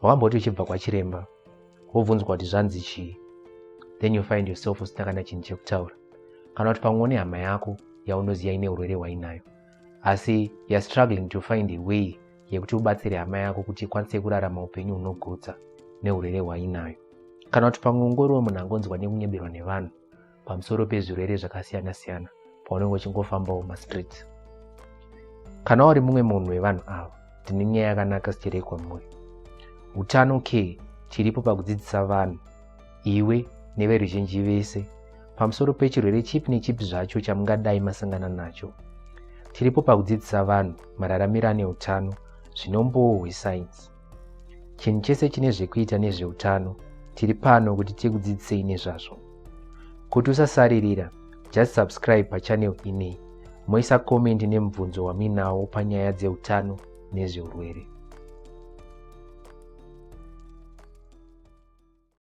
Wakamboti uchibva kwachiremba wobvunzwa kuti zvanzi chii, then you find yourself usina kana chinhu chekutaura. Kana kuti pamwe une hama yako yaunoziva ine urwere hwainayo, asi youare struggling to find a way yekuti ubatsire hama yako kuti ikwanise kurarama upenyu hunogutsa neurwere hwainayo. Kana kuti pamwe ungoriwo munhu angonzwa nekunyeberwa nevanhu pamusoro pezvirwere zvakasiyana-siyana paunenge uchingofambawo mumastreets. Kana uri mumwe munhu wevanhu ava, ndine nyaya yakanaka sicherei kwamuri. Utano Care tiripo pakudzidzisa vanhu, iwe neveruzhinji vese, pamusoro pechirwere chipi nechipi zvacho chamungadai masangana nacho. Tiripo pakudzidzisa vanhu mararamiro ane utano zvinombowo hwesainzi. Chinhu chese chine zvekuita nezveutano, tiri pano kuti tikudzidzisei nezvazvo. Kuti usasaririra, just subscribe pachannel inei, moisa comment nemubvunzo wamuinawo panyaya dzeutano nezveurwere.